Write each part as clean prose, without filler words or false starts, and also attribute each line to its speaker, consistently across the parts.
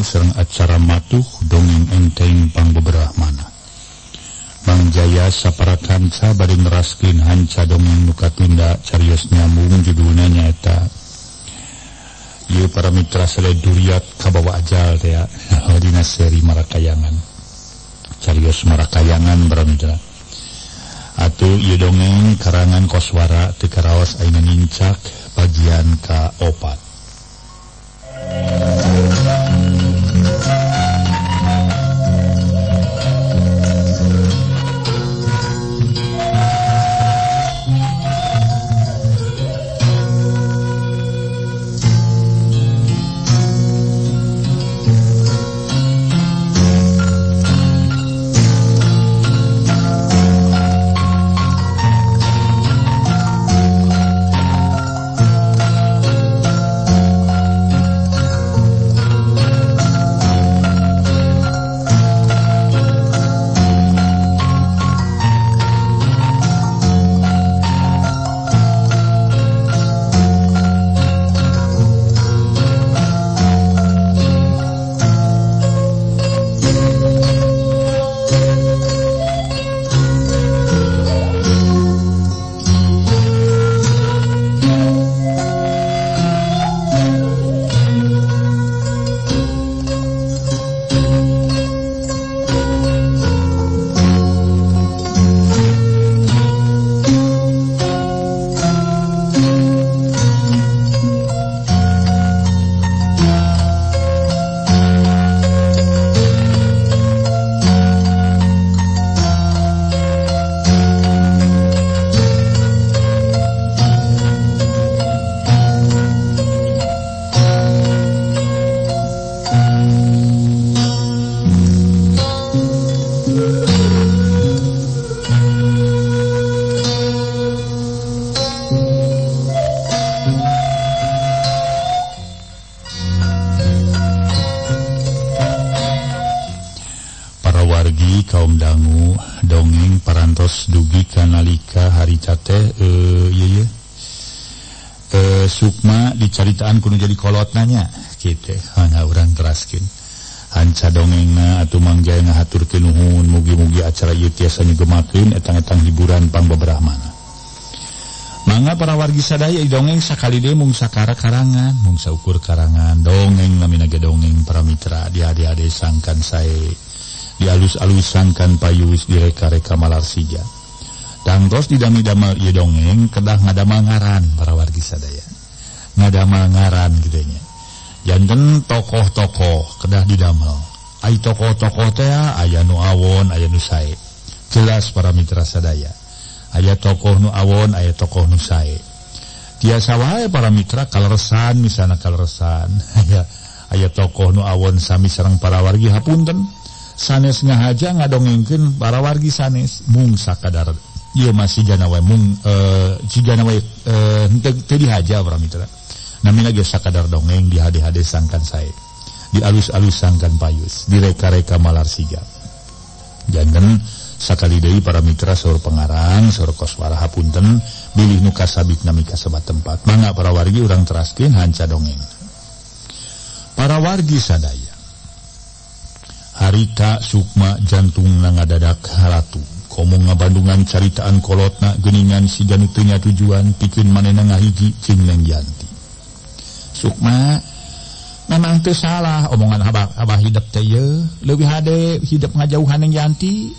Speaker 1: dangu sareng acara matuh dongeng enteng pangbeberahmana. Mang Jaya sapara kanca bari neraskeun hanca dongeng nu katunda carios nyambung judulna nyaeta ieu para mitra sadaya duriat kabawa ajal teh dina seri Marakayangan. Carios Marakayangan para mitra. Atuh ieu dongeng karangan Koswara teu karaos ayeuna nincak bagian ka-4. Sukma dicaritaan kudu jadi kolot nanya kitu hanya urang teraskeun hanca dongengna atuh Mang Jaya ngahaturkeun nuhun mugi-mugi acara ieu tiasa nyugemakeun etang-etang hiburan pangbeberahmana. Mangga para wargi sadaya dongeng sakali deui mung sakara karangan mung saukur karangan dongeng namina ge dongeng para mitra di ade-ade sangkan sae dialus-alus sangkan payus direka-reka malar sija. Tangtos didami-damel ieu dongeng kedah ngadamal ngaran para wargi sadaya. Ngadamal ngaran kitu nya. Janten tokoh-tokoh kedah didamel. Ai tokoh-tokoh teh aya nu awon, aya nu sae. Jelas para mitra sadaya. Aya tokoh nu awon, aya tokoh nu sae. Tiasa wae para mitra kaleresan misalna kaleresan. Aya tokoh nu awon sami sareng para wargi hapunten. Sanes ngahaja ngadongengkeun para wargi sanes mung sakadar ieu mah sigana wae mung sigana wae teu dihaja para mitra. Namina ge sakadar dongeng di hade-hade sangkan sae. Di alus-alus sangkan payus, direka-reka malar siga. Janten sakali deui para mitra saur pengarang, saur Koswara hapunten bilih nu kasabit nami kasebat tempat. Mangga para wargi urang teraskeun hanca dongeng. Para wargi sadaya. Harita Sukma jantungna ngadadak ratu. Komo ngabandungan caritaan kolotna geuningan siga nu teu nya tujuan pikeun manehna ngahiji jeung Neng Yanti. Sukma memang teu salah omongan abah hidep teh ieu leuwih hade hidep ngajauhan Neng Yanti.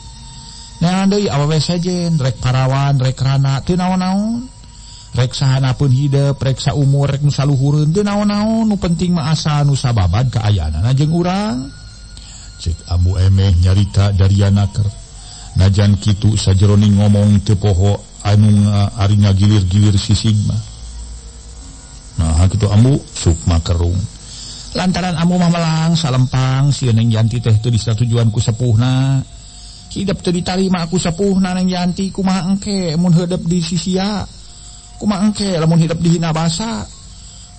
Speaker 1: Neangan deui awewe sejen rek parawan rek rana teu naon-naon. Rek sahana pun hidep rek saumur rek nu saluhureun teu naon-naon nu penting mah asa nu sababad kaayaanana jeung urang. Cek Ambu Emeh nyarita dariana ker. Najan kitu sajeroning ngomong teu poho anu ari ngagilir-gilir si Sigma. Nah kitu Ambu Sukma kerung. Lantaran Ambu mah melang salempang si Neng Yanti teh teu disatujuan ku sepuhna. Hidep teu ditarima ku sepuhna Neng Yanti kumaha engke mun heudeep di sisia. Kumaha engke lamun hidep dihina basa.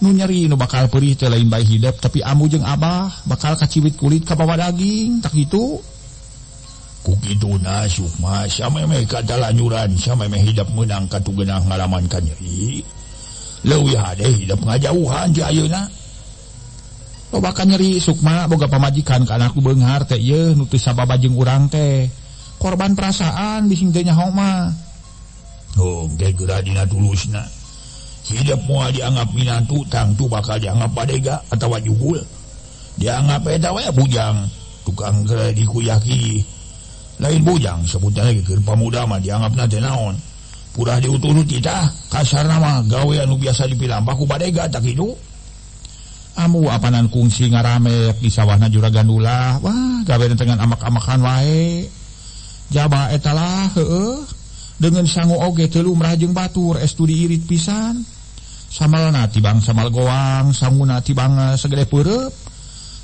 Speaker 1: Nu nyeri nu bakal perih teh lain bae hidep tapi Ambu jeung Abah bakal kaciwit kulit kabawa daging tak kitu. Ku kituna Sukma samemeh katalanyuran samemeh hidep meunang katugeunah ngalaman ka nyeri. Leuwih hade hidep ngajauhan ti ayeuna. Loba ka nyeri Sukma boga pamajikan ka anakku beunghar teh ieu nu teu sababa jeung urang teh. Korban perasaan bising teu nyaho mah.
Speaker 2: Oh, ge geura dina tulusna. Hidup moal dianggap minantu tangtu bakal dianggap badega atawa jugul. Dianggap eta we bujang, tukang keur dikuyaki. Lain bujang sebutan lagi keur pamuda mah dianggapna teh naon. Purah diuturuti tah kasarna mah gawe anu biasa dipilampah ku badega tak kitu.
Speaker 1: Amu apanan kungsi ngaramek di sawahna Juragan Dulah. Wah, gawe dengan amak-amakan wae. Jaba eta lah heueuh. Dengan sangu oge teu lumrah jeung batur estu diirit pisan. Samalna tibang samal goang, sanguna tibang segede peureub.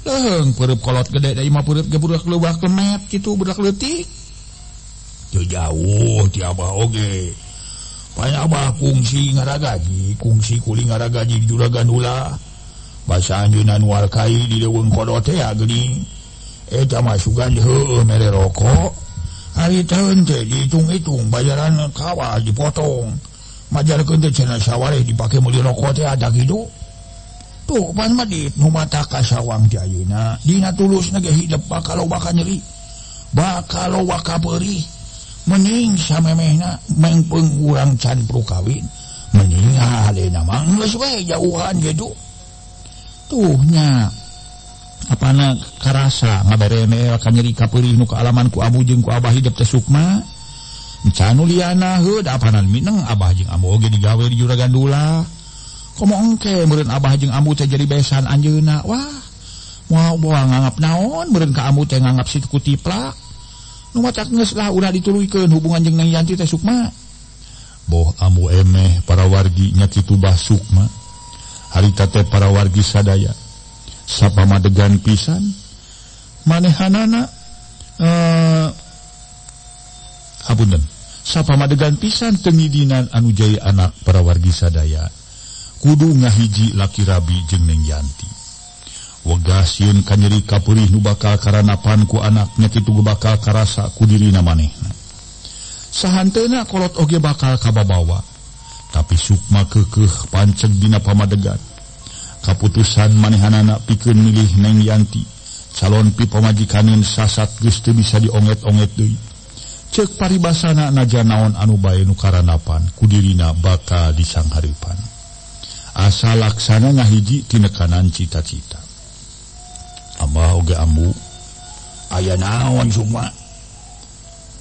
Speaker 1: Leuheung peureub kolot gede da imah peureub ge budak leuwak lemet kitu budak leutik.
Speaker 2: Teu jauh ti abah oge. Pan abah kungsi ngaragaji, kungsi kuli ngaragaji Juragan Dulah. Basa anjeunna nu warkai di leuweung kodot teh geuning. Eta mah sugan heueuh mere rokok. Ari taeun teh dihitung-hitung bayaran kawal dipotong. Majarkeun teh cenah sawareh dipake meuli rokok teh ada kitu.
Speaker 1: Tuh pan madit nu mata kasawang ti ayeuna. Dina tulusna ge hidep bakal loba ka nyeri. Bakal loba ka peurih. Mending samemehna mengpeung urang can perlu kawin. Mending halena mah geus we jauhan kitu. Tuh nya apana karasa ngabereme ka nyeri ka peurih nu kaalaman ku abu jeung ku abah hidup teh Sukma. Encan nu liana heuh da apanan mineng abah jeung ambu oge digawe di Juragan Dulah. Komo engke meureun abah jeung ambu teh jadi besan anjeunna. Wah, moal moal nganggap naon meureun ka ambu teh nganggap situ ku tiplak. Nu matak geus lah ulah dituluykeun hubungan jeung Neng Yanti teh Sukma.
Speaker 2: Boh ambu emeh para wargi nya kitu bah Sukma. Harita teh para wargi sadaya sapamadegan pisan manehanana hapunten sapamadegan pisan teu ngidinan anu jaya anak para wargi sadaya kudu ngahiji laki rabi jeung Neng Yanti. Wegah sieun ka nyeri kapeurih nu bakal karanapan ku anaknya kitu bakal karasa ku dirina manehna. Sahanteuna kolot oge bakal kababawa. Tapi Sukma keukeuh panceg dina pamadegan. Kaputusan manehanana pikeun milih Neng Yanti calon pi pamajikaneun sasat geus teu bisa dionget-onget deui. Ceuk paribasana najan naon anu bae nu karanapan ku dirina bakal disanghareupan. Asa laksana ngahiji tinekanan cita-cita. Abah oge ambu
Speaker 1: aya naon Sukma?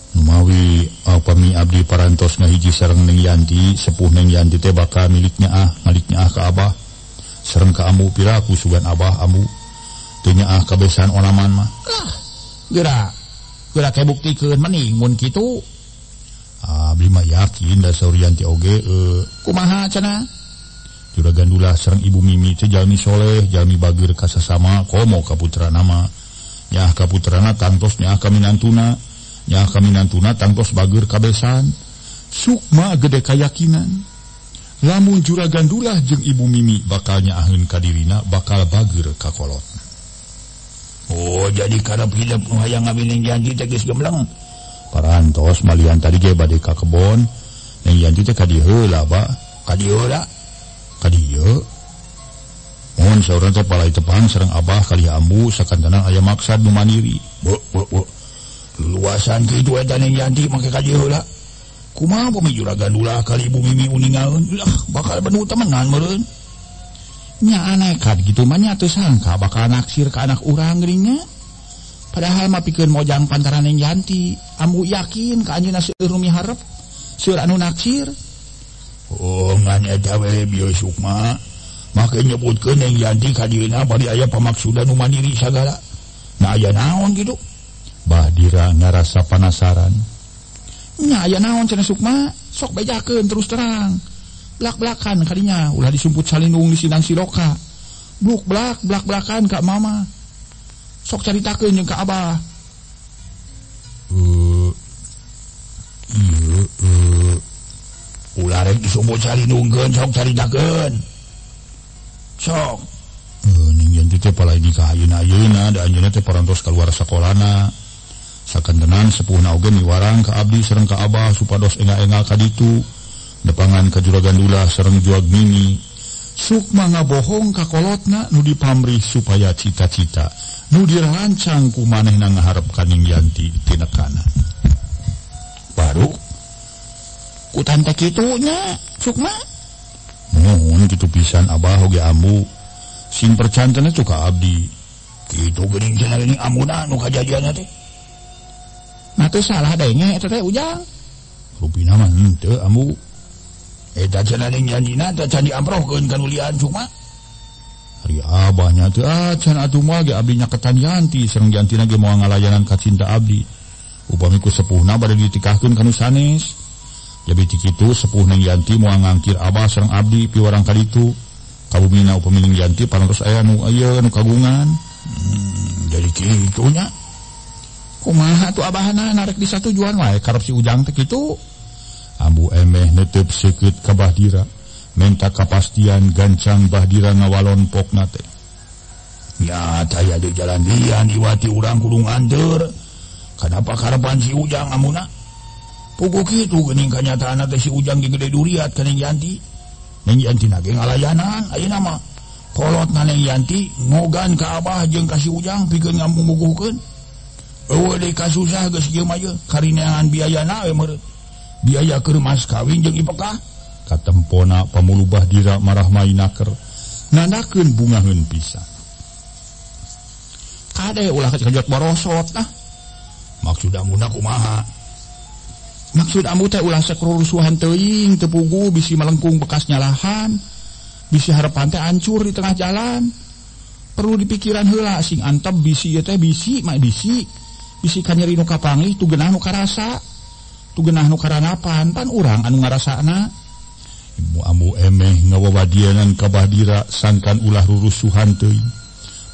Speaker 2: Numawi upami abdi parantos ngahiji sareng Neng Yanti, sepuh Neng Yanti teh bakal miliknya ah, maliknya ah ka abah. Sareng ka ambu piraku sugan abah ambu. Teu nyaah kabesan onaman mah.
Speaker 1: Lah, geura. Geura ke buktikeun mending mun kitu.
Speaker 2: Abdi mah yakin da saur Yanti oge
Speaker 1: kumaha cenah?
Speaker 2: Juragan Dulah sareng Ibu Mimi teh jalmi soleh, jalmi bageur ka sasama komo ka putrana mah. Nyaah ka putrana tangtos nyaah ka minantuna. Nyaah ka minantuna tangtos bageur kabesan. Sukma gede kayakinan lamun Juragan Dulah jeung Ibu Mimi bakal nyaaheun ka dirina bakal bageur ka kolot.
Speaker 1: Oh, jadi karep hidup nu hayang ngawin Neng Yanti teh geus gembleng.
Speaker 2: Parantos malian tadi ge bade ka kebon. Neng Yanti teh ka dieu heula, Pak.
Speaker 1: Ka dieu heula.
Speaker 2: Ka dieu. Mun saurang teh palai tepang sareng abah kalih ambu sakantenan aya maksad nu mandiri.
Speaker 1: Bo bo bo. Luasan kitu eta Neng Yanti make ka dieu heula. Kumaha pami Juragan Dulah kali Ibu Mimi uningaeun? Lah, bakal benu temenan meureun. Nya anekat kitu mah nya teu sangka bakal naksir ka anak urang geuning nya. Padahal mah pikeun mojang pantaran Neng Yanti, ambu yakin ka anjeunna seueur nu miharep, seueur anu naksir.
Speaker 2: Oh, ngan eta we bieu Sukma. Make nyebutkeun Neng Yanti ka dieuna bari aya pamaksudan nu mandiri sagala.
Speaker 1: Nah aya naon kitu?
Speaker 2: Bah Dira ngarasa panasaran.
Speaker 1: Nya aya naon cenah Sukma, sok bejakeun terus terang. Blak-blakan kadinya ulah disumput salindung di sidang siloka. Bluk-blak blak-blakan ka mama. Sok caritakeun jeung ka abah. Ulah rek disumput salindungkeun sok caritakeun. Sok.
Speaker 2: Ning Yanti teh palai nikah ayeuna-ayeuna da anjeunna teh parantos kaluar sakolana. Sakantenan sepuhna oge miwarang ka abdi sareng ka abah supados engal-engal ka ditu. Depangan ka Juragan Dulah sareng Juag Mimi.
Speaker 1: Sukma ngabohong ka kolotna nu dipamrih supaya cita-cita nu dirancang ku manehna ngaharep ka Ning Yanti tinekana. Baru ku tante kitu nya Sukma. Nuhun kitu pisan abah oge ambu. Sing percantena tuh ka abdi. Kitu geuning cenah geuning ambuna nu kajadianna teh. Nah teu salah denge eta teh Ujang. Rupina mah henteu ambu. Eta cenah ning janjina teh can diamprohkeun ka nu lian Sukma. Ari abahnya teh acan atuh mah ge abdi nyaketan Yanti sareng Yantina ge moal ngalayanan ka cinta abdi. Upami ku sepuhna bade ditikahkeun ka nu sanes. Jadi ti kitu sepuh Neng Yanti moal ngangkir abah sareng abdi piwarang kaditu. Kabumina upami Neng Yanti parantos aya nu ieu nu kagungan. Jadi kitu nya. Kumaha tuh abahna narek di satujuan wae karep si Ujang teh kitu. Ambu emeh netep seukeut ka Bahdira, menta kapastian gancang Bahdira ngawalon pokna teh.
Speaker 2: Ya taya di jalan lian iwati urang kudu nganteur. Kanapa karepan si Ujang amuna? Puguh kitu geuning kanyataanna teh si Ujang ge gede duriat ka Neng Yanti. Neng Yanti na ge ngalayanan ayeuna mah. Kolotna Neng Yanti ngogan ka abah jeung ka si Ujang pikeun ngamumuguhkeun. Eueuh deui kasusah geus ieu mah ye karineangan biayana we meureun. Biaya keur mas kawin jeung ipekah.
Speaker 1: Katempona pamulu Bahdira marah mainaker nandakeun bungaheun pisan. Kade ulah kajot borosot ah.
Speaker 2: Maksud amuna kumaha?
Speaker 1: Maksud ambu teh ulah sakrurusuhan teuing teu puguh bisi melengkung bekas nyalahan. Bisi harapan teh hancur di tengah jalan. Perlu dipikiran heula sing antep bisi ieu teh bisi mah bisi. Bisi kanyeri nu kapanggih tu geunah nu karasa. Tu geunah nu karanapan pan urang anu ngarasana. Ibu ambu emeh ngawawadianan ka Bahdira sangkan ulah rurusuhan teuing.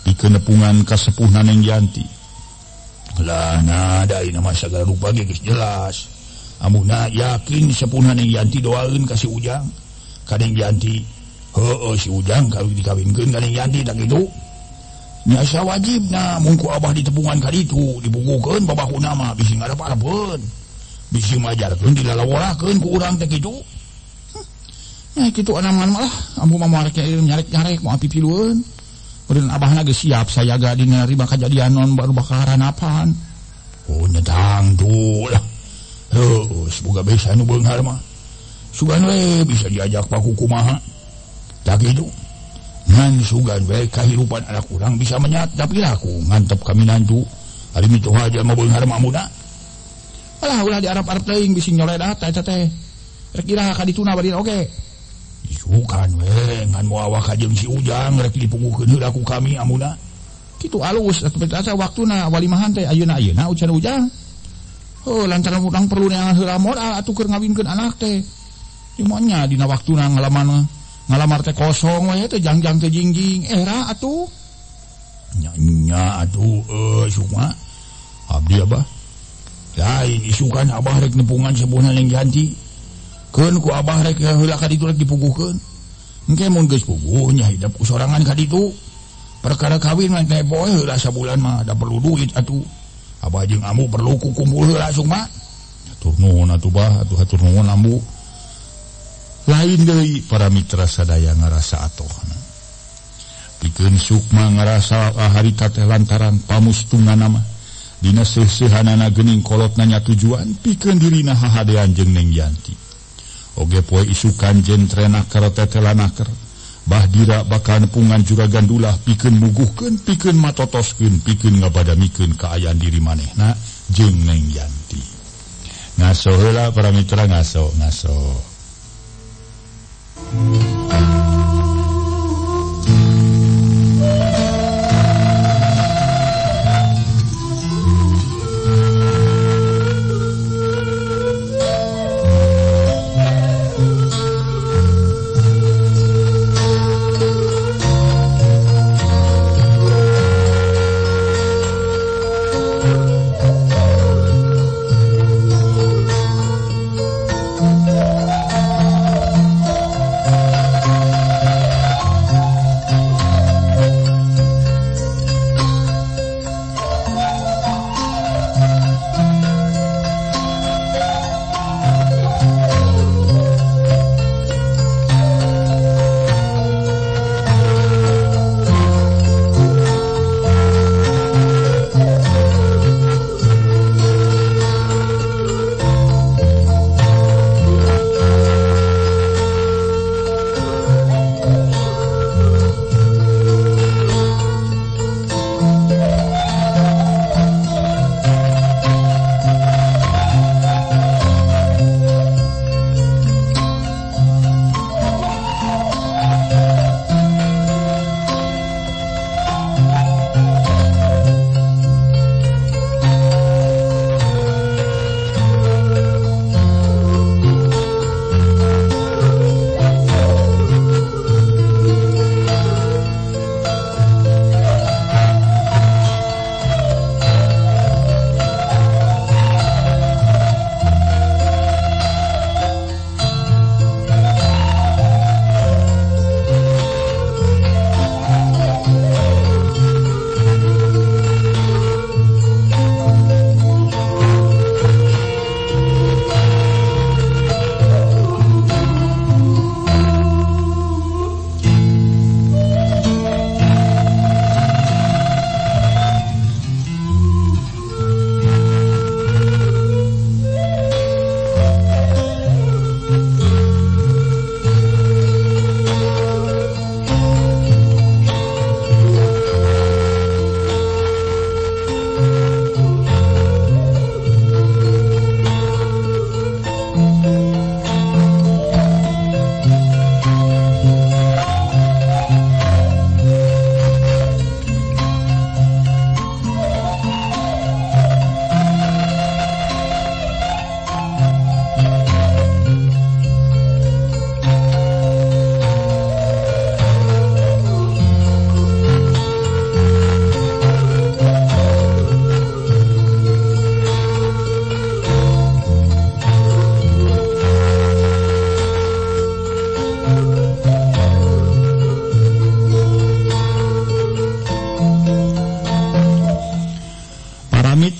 Speaker 1: Pikeun nepungan ka sepuhna Neng Yanti.
Speaker 2: Lah nah da ieu mah sagala rupa ge geus jelas. Amuna yakin sepuhna Neng Yanti doaeun ka si Ujang. Ka Neng Yanti heueuh si Ujang kawin dikawinkeun ka Neng Yanti tak kitu. Nya sawajibna mun ku abah ditepungan ka ditu dibukukeun babahuna mah bisi ngarep-arepeun. Bisi majarkeun dilalaworakeun ku urang teh kitu.
Speaker 1: Nya kitu anaman malah ambu mah moal rek nyarek-nyarek moal pipilueun. Meureun abahna geus siap sayaga dina nerima kajadian non baru bakaranapan.
Speaker 2: Oh nya tangtu lah. Heueuh semoga bisa nu beunghar mah. Sugan we bisa diajak paku kumaha. Tak kitu. Ngan sugan we kahirupan anak urang bisa menyat tapi laku ngantep kami nantu. Ari mitoha jalma beunghar mah muda.
Speaker 1: Alah ulah diarap-arap teuing bisi nyoledat eta teh. Rek iraha ka dituna bari oge.
Speaker 2: Isukan we ngan moal awak ka jeung si Ujang rek dipuguhkeun heula ku kami amuna.
Speaker 1: Kitu alus atuh teh waktuna walimahan teh ayeuna-ayeuna ucan Ujang. Heuh lantaran urang perlu neangan heula modal atuh keur ngawinkeun anak teh. Di dina waktuna ngalaman ngalamar teh kosong we teh jangjang teh jingjing era atuh.
Speaker 2: Nya nya atuh Sukma abdi abah. Lain isukan abah rek nepungan sepuhna Neng Yanti. Keun ku abah rek heula ka ditu rek dipuguhkeun. Engke mun geus puguh nya hidep ku sorangan ka ditu. Perkara kawin mah teh poe heula sabulan mah da perlu duit atuh. Abah jeung ambu perlu ku kumpul heula Sukma.
Speaker 1: Hatur nuhun atuh bah, atuh hatur nuhun ambu. Lain deui para mitra sadaya ngarasa atohna. Pikeun Sukma ngarasa harita teh lantaran pamustunganna mah. Dina seuseuhanana geuning kolotna nya tujuan pikeun dirina hahadean jeung Neng Yanti. Oge poe isukan jentre naker tetelanaker. Bahdira bakal nepungan juragan Dulah pikeun muguhkeun, pikeun matotoskeun, pikeun ngabadamikeun kaayaan diri manehna jeung Neng Yanti. Ngaso heula para mitra ngaso, ngaso.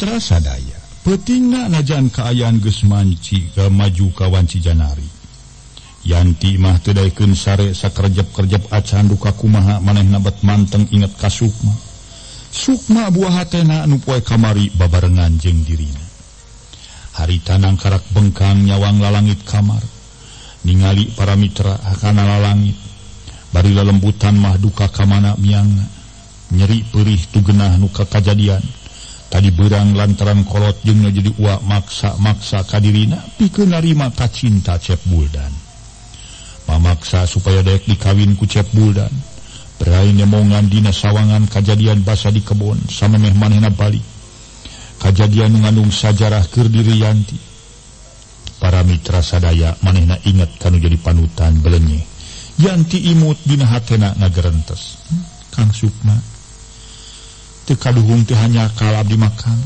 Speaker 2: mitra sadaya, peutingna najan kaayaan geus manci ka maju ka wanci Janari. Yanti mah teu daekeun sare sakerjep-kerjep acan duka kumaha manehna bet manteng inget ka Sukma. Sukma buah hatena nu poe kamari babarengan jeung dirina. Harita nangkarak bengkang nyawang lalangit kamar. Ningali para mitra hakana lalangit. Bari lelembutan mah duka kamana miangna. Nyeri perih tu genah nu kakajadian. Tadi berang lantaran kolot jeung nu jadi uak maksa-maksa kadirina pikeun narima kacinta Cep Buldan. Mamaksa supaya daek dikawin ku Cep Buldan. Berai nemongan dina sawangan kajadian basa di kebon samemeh manehna balik. Kajadian nu ngandung sajarah keur diri Yanti. Para mitra sadaya manehna inget kanu jadi panutan belenye. Yanti imut dina hatena ngagerentes. Kang Sukma teu kaduhung teu hanyakal abdi makan.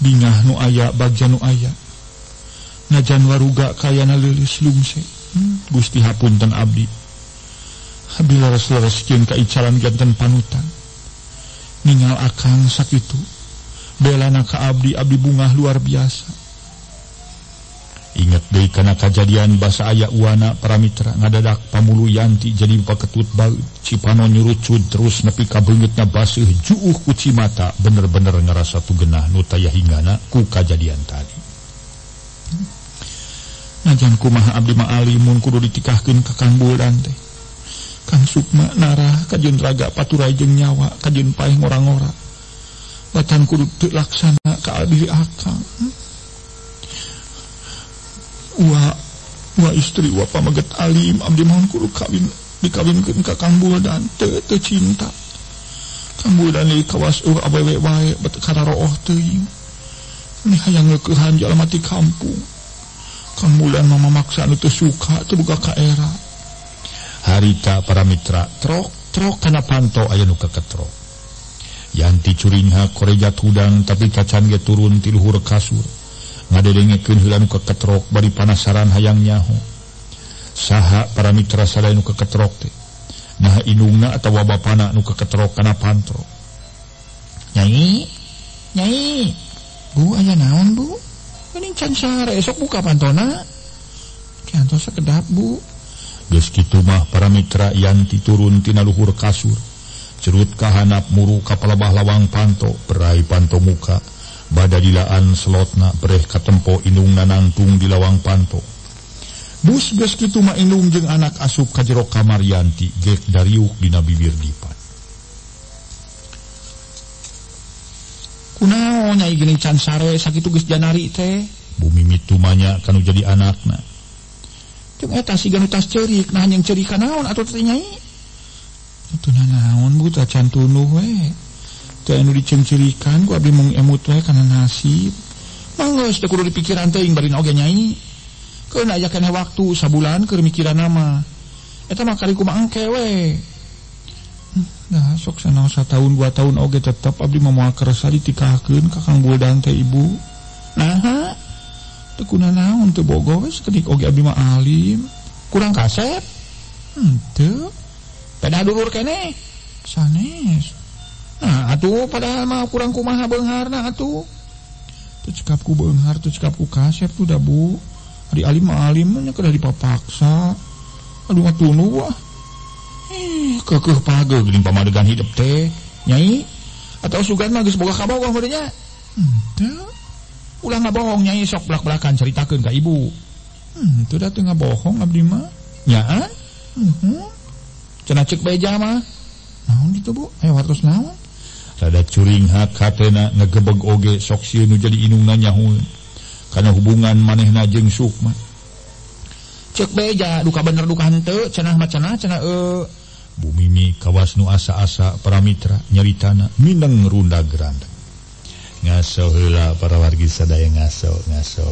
Speaker 2: Bingah nu aya bagja nu aya. Najan waruga kayana leuleus lungse. Gusti hapunten abdi. Abdi leres-leres jeung kaicalan janten panutan. Ningal akang sakitu. Belana ka abdi, abdi bungah luar biasa. Ingat deui kana kajadian basa aya uana para mitra ngadadak pamulu Yanti jadi paketut baeud cipano nyurucud terus nepi ka beungeutna baseuh juuh ku cimata bener-bener ngarasa tugenah nu taya hinggana ku kajadian tadi. Najan kumaha abdi mah alimun kudu ditikahkeun ka Kang Buldan teh. Kang Sukma narah kajeun raga paturai jeung nyawa kajeun paeh ngora-ngora. Batan kudu teu laksana ka diri akang. Wa istri wa pamaget alim abdi mohon kudu kawin dikawinkeun ka Kang Buldan teu teu cinta. Kang Buldan ieu kawas eueuh awewe wae bet kararooh teuing. Ni hayang ngeukehan jalma ti kampung. Kang Buldan mah mamaksa nu teu suka teu boga kaera. Harita para mitra trok-trok kana panto aya nu kaketrok. Yanti curingha korejat hudang tapi cacan ge turun ti luhur kasur. Ngadedengekeun heula nu kaketrok bari panasaran hayang nyaho. Saha para mitra sadaya nu kaketrok teh? Nah indungna atawa bapana nu kaketrok kana panto. Nyai, nyai. Bu aya naon bu? Geuning can sare esok buka pantona. Kiantos sakedap bu. Geus kitu mah para mitra Yanti turun tina luhur kasur. Cerut ka handap muru ka palebah lawang panto, berai panto muka. Bada dilaan selotna bereh katempo indungna nangtung di lawang panto. Bus geus kitu mah indung jeung anak asup ka jero kamar Yanti gek dariuk dina bibir dipan. Kunaon nyai geuning can sare sakitu geus janari teh? Bumi mitu manya kanu jadi anakna. Jeung eta siga nu tas ceurik, nah yang ceurik naon atuh teh nyai? Atuh naon bu teh can tunduh we. Teh anu diceungceurikan ku abdi mung emut we kana nasib. Manggeus teh kudu dipikiran teuing bari oge nyai. Keun aya keneh waktu sabulan keur mikiran mah. Eta mah kari kumaha engke we. Nah, sok sanaos sataun 2 tahun oge tetep abdi mah moal kersa ditikahkeun ka Kang Buldan teh ibu. Naha? Teu kunanaon teu bogoh we sakedik oge abdi mah alim. Kurang kasep? Henteu. Pedah dulur keneh. Sanes. Nah, atuh padahal mah kurang kumaha beungharna atuh. Teu cekap ku beunghar, teu cekap ku kasep tuh da bu. Ari alim mah alim nya kedah dipapaksa. Aduh atuh wah. Kekeh pageuh geuning pamadegan hidup teh. Nyai atau sugan mah geus boga kabogoh meureun nya. Henteu. Ulah ngabohong nyai sok belak-belakan caritakeun ka ibu. Henteu da teu ngabohong abdi mah. Nyaan? Heeh. Cenah ceuk beja mah. Naon kitu bu? Aya wartos naon? Rada curing hatena ngegebeg oge sok sieun nu jadi indungna nyahueun. Kana hubungan manehna jeung Sukma. Ceuk beja duka bener duka henteu cenah mah cenah cenah Bu Mimi kawas nu asa-asa para mitra nyaritana mineng runda gerandeng. Ngaso heula para wargi sadaya ngaso ngaso.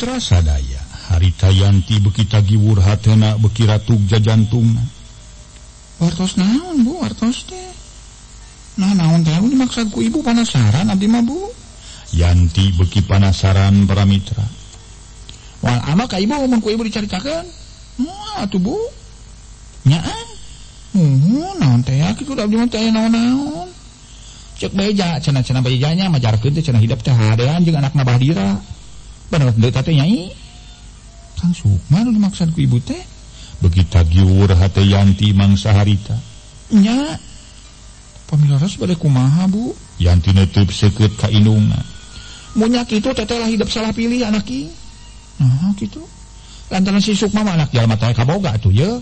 Speaker 1: Mitra sadaya harita Yanti beuki tagiwur hatena beuki ratug jajantungna.
Speaker 3: Wartos naon Bu, wartos teh? Nah naon teh dimaksud ku ibu panasaran abdi mah Bu.
Speaker 1: Yanti beuki panasaran para mitra.
Speaker 3: Wal ama ka ibu mun ku ibu dicaritakeun. Moal atuh Bu. Nyaan. Naon teh kitu da abdi mah teh naon-naon. Cek beja cenah-cenah bejanya majarkeun teh cenah hidup teh hadean jeung anakna Bahdira. Bener deui teh nyai. Kang Sukma nu dimaksud ku ibu teh.
Speaker 1: Beuki tagiwur hate Yanti mangsa harita.
Speaker 3: Nya. Pamilaras bade kumaha Bu?
Speaker 1: Yanti neuteub seukeut ka indungna.
Speaker 3: Munya kitu teteh lah hidup salah pilih anak ieu. Nah kitu. Lantaran si Sukma mah anak jalma teh kaboga atuh ye.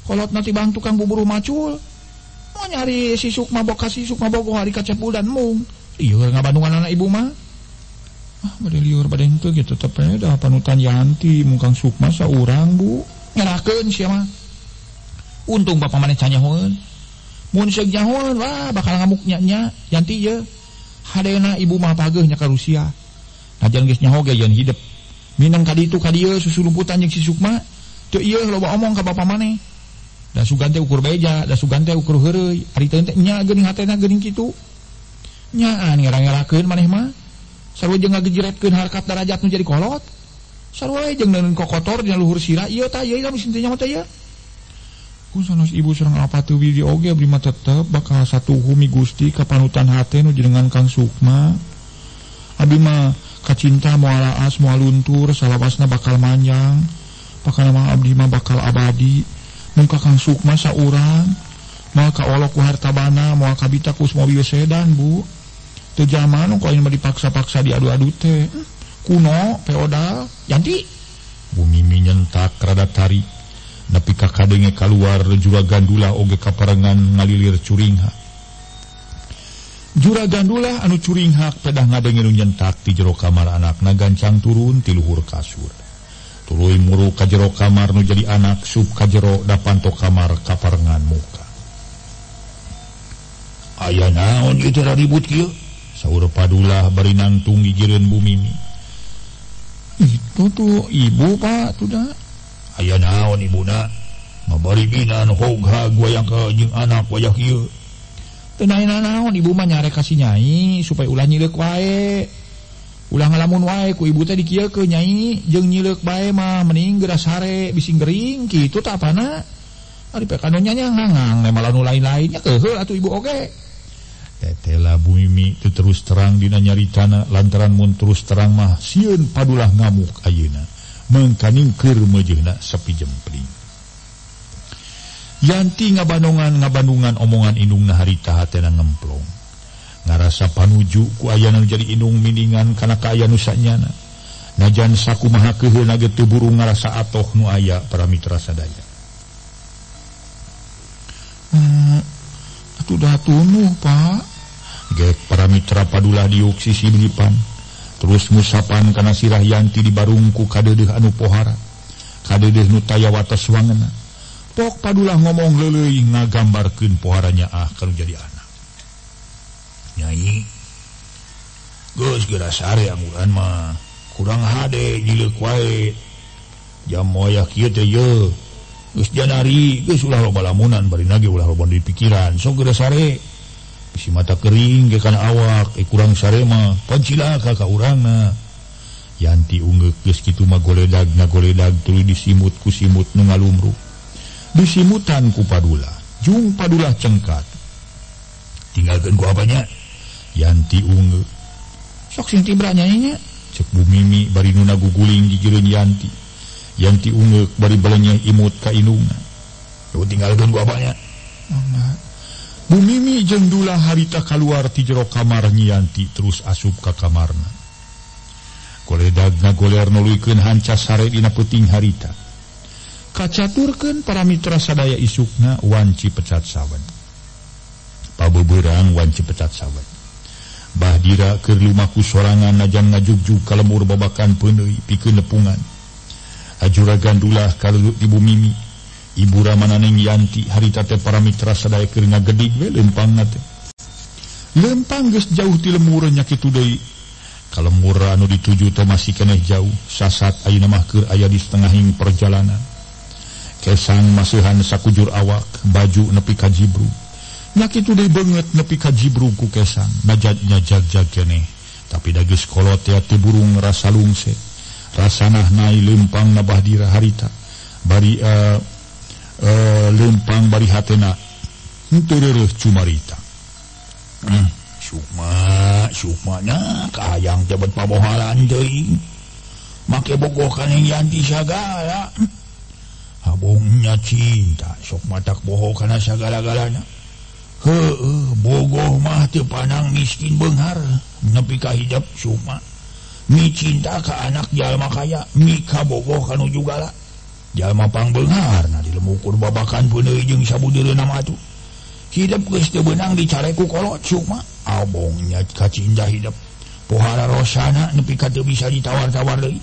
Speaker 3: Kolotna tibang tukang bubur macul. Mau nyari si Sukma boka si Sukma bogo hari kacepul dan mung. Lieur ngabandungan anak ibu mah. Ah bade lieur bade henteu kitu tetep we da panutan Yanti mung Kang Sukma saurang Bu. Nyerahkeun sia mah. Untung bapak maneh can nyahoeun. Mun seug nyahoeun wah bakal ngamuk nya-nya Yanti ye. Hadena ibu mah pageuh nya ka Rusia. Najan geus nyaho ge yeun hidep. Minang ka ditu ka dieu susulumputan jeung si Sukma. Teu ieu loba omong ka bapa maneh. Da sugan teh ukur beja, da sugan teh ukur heureuy. Ari teh nya geuning hatena geuning kitu. Nyaan ngerang-ngerakeun maneh mah. Sarua jeung ngagejiretkeun harkat darajat nu jadi kolot. Sarua jeung neunkeun kokotor dina luhur sirah ieu tah ieu mah teu nyaho teh ieu.
Speaker 1: Ku sanes ibu sareng apa teu widi oge abdi mah tetep bakal satuhu mi Gusti ka panutan hate nu jenengan Kang Sukma. Abdi mah kacinta moal aas moal luntur salawasna bakal manjang. Pakana mah abdi mah bakal abadi. Mun ka Kang Sukma saurang moal kaolok ku harta bana moal kabita ku mobil sedan Bu. Teu jaman ku ayeuna mah dipaksa-paksa diadu-adu teh. Kuno feodal Yanti. Bu Mimi nyentak rada tarik. Nepi ka kadenge kaluar Juragan Dulah oge kaparengan ngalilir curinghak. Juragan Dulah anu curinghak pedah ngadenge nu nyentak ti jero kamar anakna gancang turun ti luhur kasur. Tuluy muru ka jero kamar nu jadi anak sup ka jero da panto kamar kaparengan muka. Aya naon ieu teh ribut kieu? Saur Padulah bari nangtung gigireun Bu Mimi.
Speaker 3: Itu tuh ibu Pak tuh da.
Speaker 1: Aya naon ibuna ngabari binan hoghag wayang ka jeung anak wayah kieu.
Speaker 3: Teu naon ibu mah nyarek ka si nyai supaya ulah nyileuk wae. Ulah ngalamun wae ku ibu teh dikieukeun nyai jeung nyileuk bae mah mending geura sare bisi gering kitu tah apana. Ari pek anu nya ngangang malah nu lain-lainnya keuheul atuh ibu oge.
Speaker 1: Tetela Bu Mimi teu terus terang dina nyaritana lantaran mun terus terang mah sieun Padulah ngamuk ayeuna. Mengkaning keur meujeuhna sepi jempling. Yanti ngabandungan omongan indungna harita hatena ngemplong. Ngarasa panuju ku ayana nu jadi indung miningan kana kaaya nu sanyana. Najan sakumaha keuheulna ge teu buru ngarasa atoh nu aya para mitra sadaya.
Speaker 3: Atuh da tunuh Pak.
Speaker 1: Gek para mitra Padulah diuk sisi belipan. Terus ngusapan kana sirah Yanti dibarungku kadeudeuh anu pohara. Kadeudeuh nu taya wates wangena. Pok Padulah ngomong leuleuy ngagambarkeun poharanya ah kanu jadi anak. Nyai, geus geura sare angguran mah. Kurang hade nyileuk wae. Jam wayah kieu teh ye. Geus janari, geus ulah loba lamunan bari nage ulah loba di pikiran. Sok geura sare. Bisi mata kering ge kana awak, kurang sare mah pancilaka ka urangna. Yanti ungeuk geus kitu mah goledag ngagoledag tuluy disimut ku simut nu ngalumruk. Disimutan ku Padulah, jung Padulah cengkat. Tinggalkeun ku apanya? Yanti ungeuk.
Speaker 3: Sok sing tibra nyai nya.
Speaker 1: Cek Bu Mimi bari nu naguguling gigireun Yanti. Yanti ungeuk bari belenyeh imut ka indungna. Tuh tinggalkeun ku apanya?
Speaker 3: Mangga.
Speaker 1: Bu Mimi jeung Dulah harita kaluar ti jero kamar Nyi Yanti terus asup ka kamarna. Goledag ngagoler nuluykeun hanca sare dina peuting harita. Kacaturkeun para mitra sadaya isukna wanci pecat sawen. Pabeberang wanci pecat sawen. Bahdira keur lumaku sorangan najan ngajugjug ka lembur babakan peuneuy pikeun nepungan. Ajuragan Dulah kaleuleut di Bu Mimi. Ibu Ramananeng Yanti harita teh para mitra sadaya keur ngagedig we lempangna teh. Lempang geus jauh ti lemur nya kitu deui. Kalembur anu dituju teh masih keneh jauh, sasat ayeuna mah keur aya di setengahing perjalanan. Kesang masihan sakujur awak, baju nepi ka jibrug. Nya kitu deui beungeut nepi ka jibrug ku kesang, najatnya jag-jag keneh. Tapi da geus kolot teh teu burung rasa lungse. Rasanah nai leumpang na Bahdira harita. Bari leumpang bari hatena henteu reureuh cumarita.
Speaker 3: Sukma, sukmana kahayang teh bet pabohalan teuing. Make bogoh ka Neng Yanti sagala. Habongnya cinta sok matak boho kana sagala-galana. Heueuh, bogoh mah teu panang miskin beunghar nepi ka hidep Sukma. Mi cinta ka anak jalma kaya, mi kabogoh ka nu jugala. Jalma pangbeunghar na dilemukur babakan peuneuy jeung sabudereuna mah atuh. Hidep geus teu beunang dicare ku kolot Sukma. Abongnya kacinta hidep. Pohara rosana nepi ka teu bisa ditawar-tawar deui.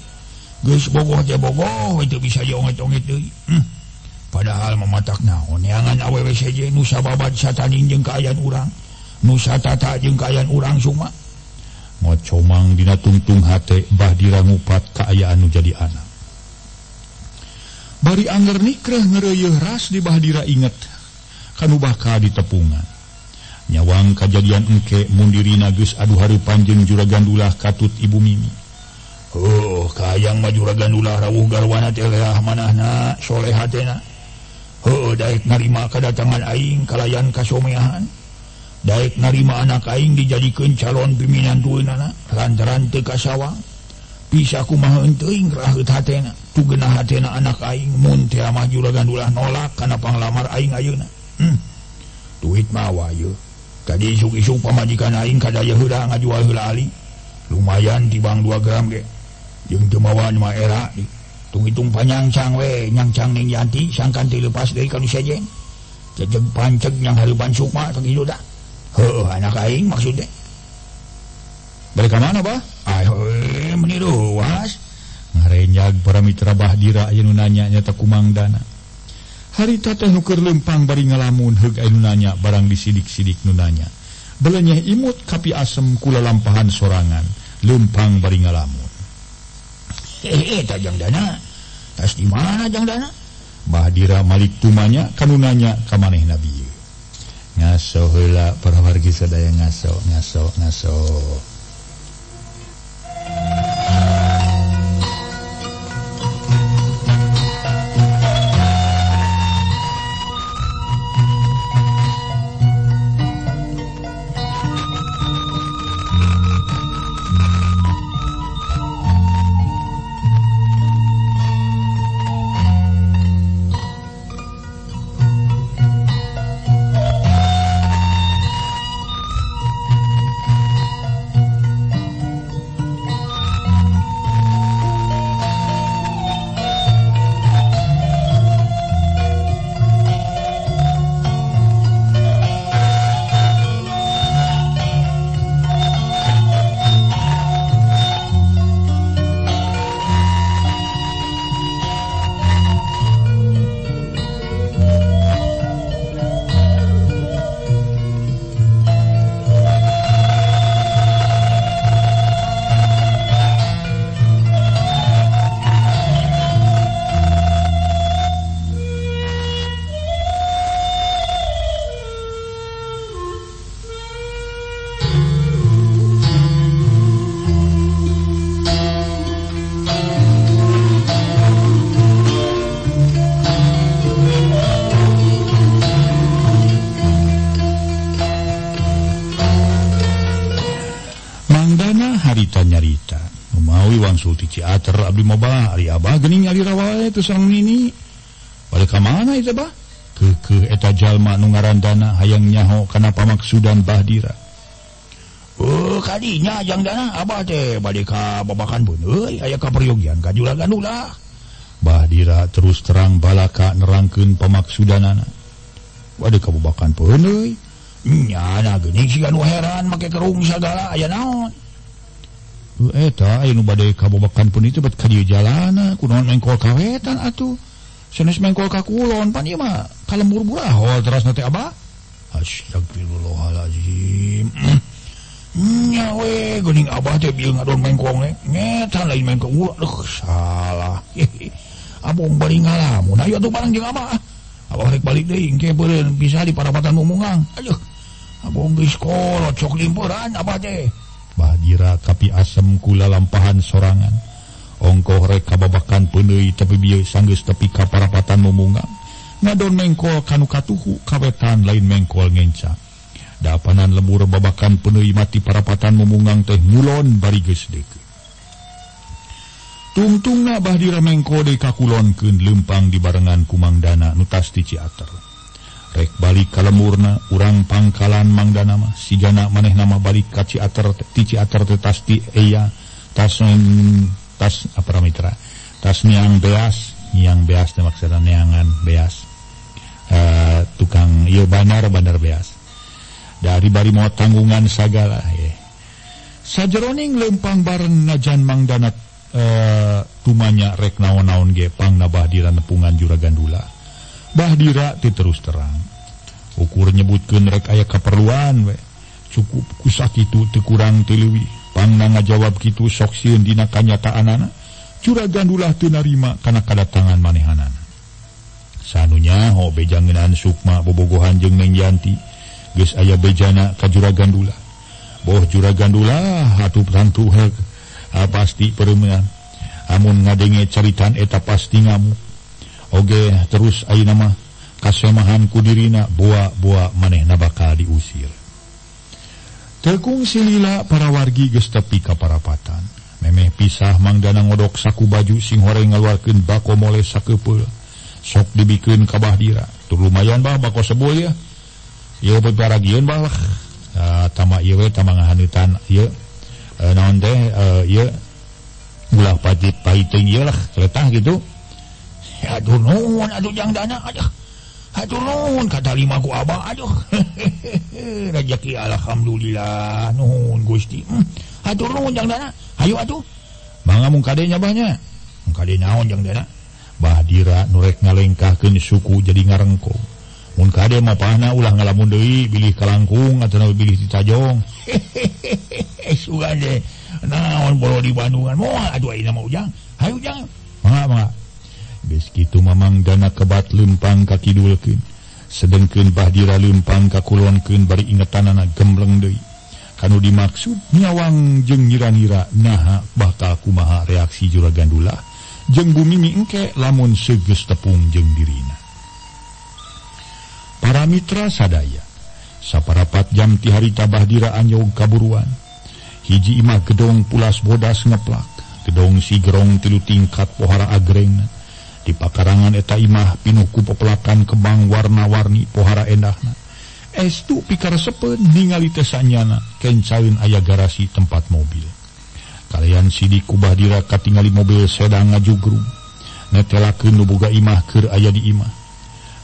Speaker 3: Geus bogoh teh bogoh we teu bisa dionget-onget deui. Padahal mamatak naon neangan awewe seje nu sababad sataning jeung kaayaan urang, nu satata jeung kaayaan urang Sukma.
Speaker 1: Ngocomang dina tungtung hate Bahdira ngupat kaayaan nu jadi anak. Bari anger nikreh ngeureuyeung ras di Bahdira inget kanu bakal ditepungan. Nyawang kajadian engke mun dirina geus adu hareupan jeung Juragan Dulah katut Ibu Mimi.
Speaker 3: Oh, kahayang mah Juragan Dulah rawuh garwana teh leah manahna soleh hatena. Heuh, daek narima kadatangan aing kalayan kasomeahan. Daek narima anak aing dijadikeun calon piminantueunana lantaran teu kasawang. Bisa kumaha teuing raheut hatena, tugeunah hatena anak aing mun teh mah Juragan Dulah nolak kana panglamar aing ayeuna. Duit mawa ieu. Tadi isuk-isuk pamajikan aing kadaya heula ngajual heula ali. Lumayan tibang 2 gram ge. Jeung teu mawa nu mah era di. Tung-hitung panyangcang we, nyangcang Ning Yanti sangkan teu leupas deui ka nu sejen. Jejeg panceg nyang hareupan Sukma teh kitu dah. Heueuh anak aing maksud teh.
Speaker 1: Balik ka mana, Bah?
Speaker 3: Ai meuni ruas.
Speaker 1: Ngarenjag para mitra Bahdira aya nu nanya nya teh Kumang Dana. Harita teh nu keur leumpang bari ngalamun heug aya nu nanya barang disidik-sidik nu nanya. Belenyeh imut kapi asem kula lampahan sorangan, leumpang bari ngalamun.
Speaker 3: Tah Jang Dana. Tas di mana Jang Dana?
Speaker 1: Bahdira malik tumanya kanu nanya ka manehna bieu. Ngaso heula para wargi sadaya ngaso ngaso ngaso. Nyarita mawi wangsul ti Ciater abdi mah bah ari abah geuning nyalira wae teu sareng nini bade ka mana ieu teh bah keukeuh eta jalma nu ngarandana hayang nyaho kana pamaksudan Bahdira.
Speaker 3: Oh kadinya Jang Dana abah teh bade ka babakan beuneuy aya kaperyogian ka Juragan Dulah.
Speaker 1: Bahdira terus terang balaka nerangkeun pamaksudanana. Bade ka babakan beuneuy
Speaker 3: nya na geuning siga nu heran make kerung sagala aya naon.
Speaker 1: Eta aya nu bade kabobakan pun itu bet ka dieu jalana kunaon mengkol ka wetan atuh sanes mengkol ka kulon pan ieu mah ka lembur burahol terasna teh abah.
Speaker 3: Astagfirullahalazim. Nya we geuning abah teh bieu ngadon mengkong ngetan lain mengkong ulah salah. Abong bari ngalamun ayo atuh bareng jeung abah. Abah rek balik deui engke beureun bisa di parapatan mumungang. Aduh. Abong geus kolot sok limpuran abah teh.
Speaker 1: Bahdira kapi asem kula lampahan sorangan. Ongkoh rek kababakan peuneuy tapi bieu sanggeus tepi ka parapatan mumungang. Ngadon mengkol kanu katuhu kawetan lain mengkol ngenca. Dapanan lembur babakan peuneuy mati parapatan mumungang teh ngulon bari geus deukeut. Tungtungna Bahdira mengko deui kakulonkeun leumpang dibarengan ku Mang Dana nu tas ti Ciater. Rek balik ka lemurna urang pangkalan Mang Dana mah sigana manehna mah balik ka Ciater ti Ciater teh tas ti eya tas tas apa mitra tas niang beas teh maksudna neangan beas. Tukang ieu bandar beas. Dari bari mau tanggungan sagala ye. Sajeroning lempang bareng najan Mang Dana tumanya rek naon-naon ge pangna Bahdira nepungan Juragan Dula. Bahdira teu terus terang. Ukur nyebutkeun rek aya kaperluan we. Cukup ku sakitu teu kurang teu leuwih. Pangna ngajawab kitu sok sieun dina kanyataanana. Juragan Dula teu narima kana kadatangan manehanana. Sanunya ho bejangeunaan Sukma bobogohan jeung Neng Yanti. Geus aya bejana ka Juragan Dula. Boh Juragan Dula atuh tantu heuk pasti pereumean. Amun ngadenge caritan eta pasti ngamuk. Oge terus ayeuna mah kasemahan ku dirina boa-boa manehna bakal diusir. Tekung silila para wargi geus tepi ka parapatan. Memeh pisah Mang Dana ngodok saku baju sing horeng ngaluarkeun bako mole sakepeul. Sok dibikeun ka Bahdira. Tur lumayan bah bako sebul ya. Ieu peparagieun bah lah. Tama ieu we tama ngahaneutan ieu. Naon teh ieu ulah pajit pahiteung ieu lah letah gitu.
Speaker 3: Aduh nuhun atuh Jang Dana aduh. Aduh nuhun katarima ku abah aduh. Rezeki alhamdulillah nuhun Gusti. Aduh nuhun Jang Dana. Hayu atuh.
Speaker 1: Mangga mung kade nya bah nya.
Speaker 3: Mung kade naon Jang Dana?
Speaker 1: Bahdira nu rek ngalengkahkeun suku jadi ngarengko. Mun kade mah pahna ulah ngalamun deui bilih kalangkung atawa bilih ditajong.
Speaker 3: Sugan deh. Naon boro di Bandungan moal atuh ayeuna mah Ujang. Hayu Jang.
Speaker 1: Mangga mangga. Geus kitu Mamang Dana kebat leumpang ka kidulkeun. Sedengkeun Bahdira leumpang ka kulonkeun bari ingetanana gembleng deui. Kanu dimaksud nyawang jeung ngira-ngira naha bakal kumaha reaksi Juragan Dula jeung Bu Mimi engke lamun seugeus tepung jeung dirina. Para mitra sadaya, saparapat jam ti harita Bahdira anyog kaburuan. Hiji imah gedong pulas bodas ngeplak, gedong sigerong 3 tingkat pohara agrengna. Di pakarangan eta imah pinuh ku pepelakan kembang warna-warni pohara endahna. Estu pikaresepeun ningali teh sanyana kencaeun aya garasi tempat mobil. Kalian sidik ku Bahdira katingali mobil sedang ngajugrung. Netelakeun nu boga imah keur aya di imah.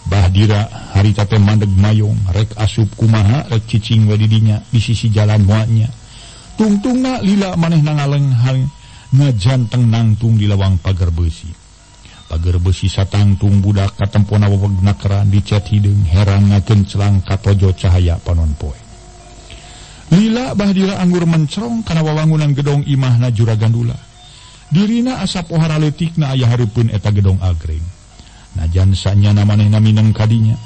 Speaker 1: Bahdira harita teh mandeg mayong rek asup kumaha rek cicing we di dinya di sisi jalan moalnya. Tungtungna lila manehna ngalenghang ngajanteng nangtung di lawang pagar beusi. Pagar beusi satangtung budak katempona weweg nakeran dicet hideung herang ngagencelang katojo cahaya panon poe. Lila Bahdira anggur mencerong kana wawangunan gedong imahna Juragan Dula. Dirina asa pohara leutikna aya hareupeun eta gedong agreng. Najan sanyana manehna mineng kadinya.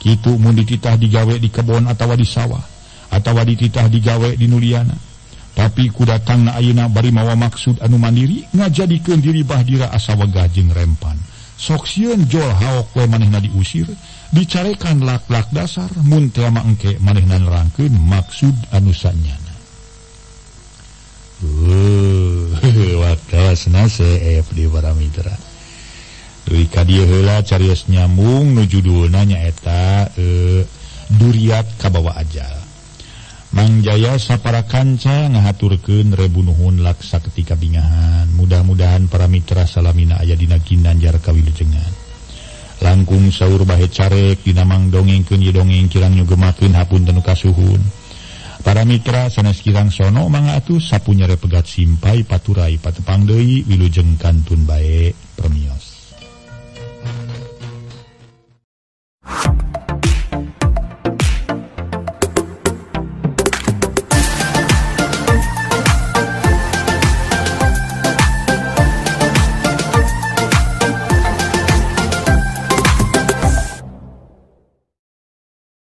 Speaker 1: Kitu mun dititah digawe di kebon atawa di sawah atawa dititah digawe di nuliana. Tapi ku datangna ayeuna bari mawa maksud anu mandiri ngajadikeun diri Bahdira asa wegah jeung rempan. Sok sieun jol haok we manehna diusir, dicarekan lak-lak dasar mun teh mah engke manehna nerangkeun maksud anu sanyana. Waktosna CF di para mitra. Deui ka dieu heula carios nyambung nu judulna nyaeta Duriat Kabawa Ajal. Mang Jaya sapara kanca ngahaturkeun rebu nuhun laksa ketika bingahan. Mudah-mudahan para mitra salamina aya dina ginanjar kawilujengan. Langkung saur bahe carek dina mang dongengkeun ye dongeng kirang nyugemakeun hapunten nu kasuhun. Para mitra sanes kirang sono mangga atuh sapunyare pegat simpai paturai patepang deui wilujeng kantun bae. Permisi.